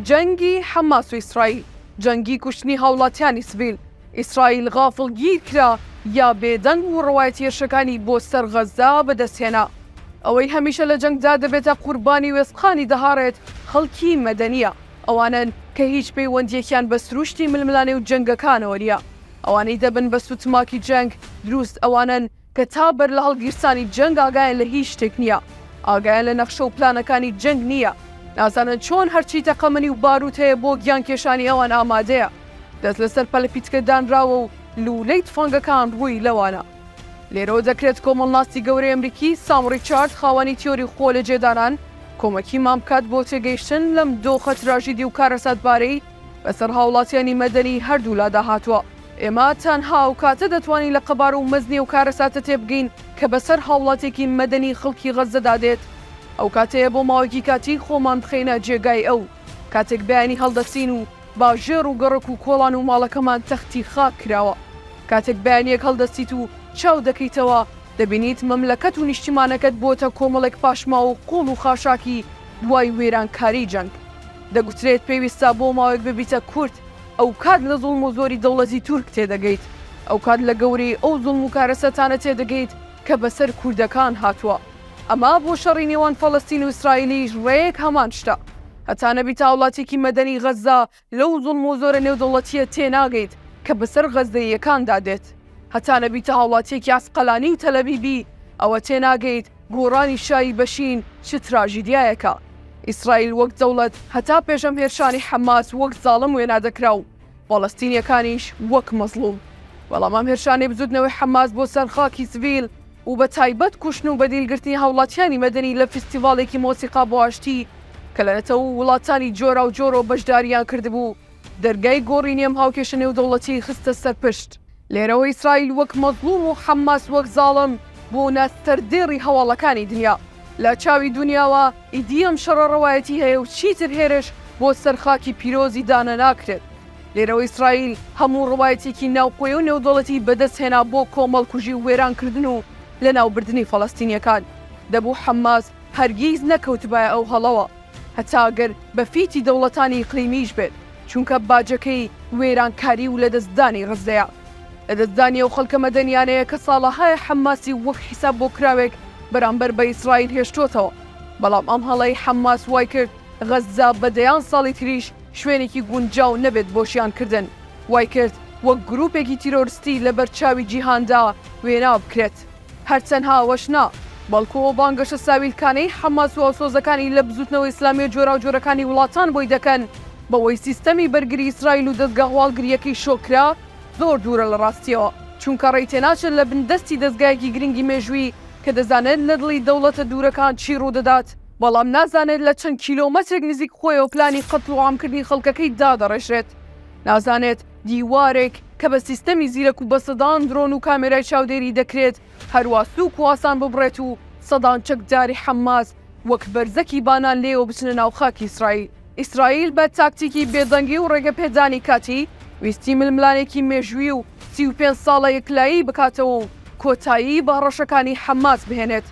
جەنگی حەماس و ئیسرائیل، جەنگی کوشتنی هاوڵاتیانی سڤیل، ئیسرائیل غافڵگیر کرا یا بێدەنگ بوو ڕەوایەتی هێرشەکانی بۆ سەر غەززە بەدەستهێنا. ئەوەی هەمیشە لە جەنگدا دەبێتە قوربانی وێستقانی دەهاڕێت خەڵکی مەدەنییە، ئەوانەن کە هیچ پەیوەندییەکیان بە سروشتی ململانێ و جەنگەکانەوە نییە. ئەوانەی دەبن بە سوتماکی جەنگ دروست ئەوانەن کە تا بەر لە هەڵگیرسانی جەنگ ئاگایان لە هیچ شتێک نییە، ئاگایان لە نەخشە و پلانەکانی جەنگ نییە، نازانن چۆن هەرچی تەقەمەنی و باروت هەیە بۆ گیانکێشانی ئەوان ئامادەیە، دەست لەسەر پەلەپیتکە دانراوە و لوولەی تفەنگەکان ڕووی لەوانە. لێرەوە دەکرێت کۆمەڵناسی گەورەی ئەمریکی سام ڕیچارد خاوەنی تیۆری خۆ لەجێدانان کۆمەکیمان بکات بۆ تێگەیشتن لەم دۆخە تراژیدی و کارەساتبارەی بەسەر هاوڵاتیانی مەدەنی هەردوولادا هاتووە. ئێمە تەنها ئەو کاتە دەتوانین لە قەبارە و مەزنی ئەو کارەساتە تێبگەین کە بەسەر هاوڵاتیەکی مەدەنی خەڵکی غەززەدا دێت، ئەو کاتەیە بۆ ماوەیەکی کاتی خۆمان بخەینە جێگای ئەو، کاتێک بەیانی هەڵدەستین و باژێڕ و گەڕەک و کۆڵان و ماڵەکەمان تەختی خاک کراوە، کاتێک بەیانیەک هەڵدەستیت و چاو دەکەیتەوە دەبینیت مەملەکەت و نیشتیمانەکەت بۆتە کۆمەڵێک پاشماوە و قوڵ و خاشاکی دوای وێرانکاری جەنگ. دەگوترێت پێویستە بۆ ماوەیەک ببیتە کورد، ئەوکات لە زوڵم و زۆری دەوڵەتی تورک تێدەگەیت، ئەوکات لە گەورەیی ئەو زوڵم و کارەساتانە تێدەگەیت کە بەسەر کوردەکان هاتووە. ئەمە بۆ شەڕی نێوان فەڵەستین و ئیسرائیلیش ڕێک هەمان شتە. هەتا نەبیتە هاوڵاتیەکی مەدەنی غەززە لەو زوڵم و زۆرە نێودەوڵەتییە تێناگەیت کە بەسەر غەززەییەکاندا دێت. هەتا نەبیتە هاوڵاتیەکی عەسقەلانی و تەلەبیبی ئەوە تێناگەیت گۆڕانی شای بەشین چ تراژیدیایەکە. ئیسرائیل وەک دەوڵەت هەتا پێش ئەم هێرشانەی حەماس وەک زاڵم وێنا دەکرا و فەڵەستینیەکانیش وەک مەزڵوم. بەڵام ئەم هێرشانەی بزوتنەوەی حەماس بۆ سەر خاکی سڤیل و بە تایبەت کوشتن و بەدیل گرتنی هاوڵاتیانی مەدەنی لە فیستیڤاڵێکی مۆسیقا بۆ ئاشتی کە لە نەتەوە و وڵاتانی جۆراوجۆرەوە بەشداریان کردبوو، دەرگای گۆڕینی ئەم هاوکێشە نێودەوڵەتیەی خستە سەر پشت. لێرەوە ئیسرائیل وەک مەزڵوم و حەماس وەک زاڵم بوونە سەردێڕی هەواڵەکانی دنیا. لە چاوی دونیاوە ئیدی ئەم شەڕە ڕەوایەتی هەیە و چیتر هێرش بۆ سەر خاکی پیرۆزی دانە ناکرێت. لێرەوە ئیسرائیل هەموو ڕەوایەتیەکی ناوخۆی و نێودەوڵەتی بەدەست هێنا بۆ کۆمەڵکوژی و وێرانکردن و لەناوبردنی فەڵەستینیەکان. دەبوو حەماس هەرگیز نەکەوتبایە ئەو هەڵەوە. هەتا گەر بە فیتی دەوڵەتانی ئیقلیمیش بێت، چونکە باجەکەی وێرانکاری و لەدەستدانی غەززەیە. لەدەستدانی ئەو خەڵکە مەدەنیانەیە کە ساڵەهایە حەمماسی وەک حیساب بۆکراوێک بەرامبەر بە ئیسرائیل هێشتۆتەوە. بەڵام ئەم هەڵەی حەمماس وایکرد غەززە بە دەیان ساڵی تریش شوێنێکی گونجاو نەبێت بۆ ژیانکردن. وایکرد وەک گروپێکی تیرۆرستی لەبەر چاوی جیهاندا وێنا بکرێت. هەر تەنها ئەوەش نا، بەڵکو ئەو بانگەشە ساویلکانەی حەماس و هاوسۆزەکانی لە بزوتنەوە ئیسلامیە جۆراوجۆرەکانی وڵاتان بۆی دەکەن بەوەی سیستەمی بەرگری ئیسرائیل و دەزگا هەواڵگرییەکەی شۆک کرا زۆر دوورە لە ڕاستیەوە، چونکە ڕێی تێناچێت لە بن دەستی دەزگایەکی گرنگی مێژوویی کە دەزانێت لە دڵی دەوڵەتە دوورەکان چی ڕوودەدات، بەڵام نازانێت لە چەند کیلۆمەترێک نزیک خۆیەوە پلانی قەتڵوعامکردنی خەڵکەکەی دادەڕێژرێت، نازانێت دیوارێک کە بە سیستەمی زیرەک و بە سەدان درۆن و کامێرای چاودێری دەکرێت هەروا سووک و ئاسان ببڕێت و سەدان چەکداری حەماس وەک بەرزەکی بانان لێیەوە بچنە ناو خاکی ئیسرائیل. ئیسرائیل بە تاکتیکی بێدەنگی و ڕێگەپێدانی کاتی، ویستی ململانێکی مێژووی و 35 ساڵە یەکلایی بکاتەوە و کۆتایی بە هەڕەشەکانی حەماس بهێنێت.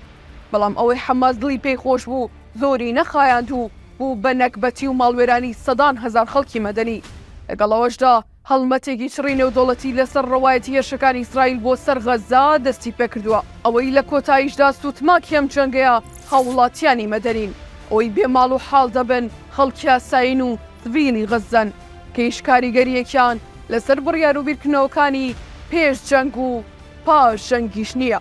بەڵام ئەوەی حەماس دڵی پێی خۆش بوو زۆری نەخایاند و بوو بە نەگبەتی و ماڵوێرانی سەدان هەزار خەڵکی مەدەنی. لەگەڵ ئەوەشدا هەڵمەتێکی چڕی نێودەوڵەتی لەسەر ڕەوایەتی هێرشەکانی ئیسرائیل بۆ سەر غەززە دەستی پێکردووە. ئەوەی لە کۆتاییشدا سووتماکی ئەم جەنگەیە هاووڵاتیانی مەدەنین. ئەوەی بێ ماڵ و حاڵ دەبن خەڵکی ئاسایین و سڤیلی غەززەن کە هیچ کاریگەرییەکیان لەسەر بڕیار و بیرکردنەوەکانی پێش جەنگ و پاش جەنگیش نییە.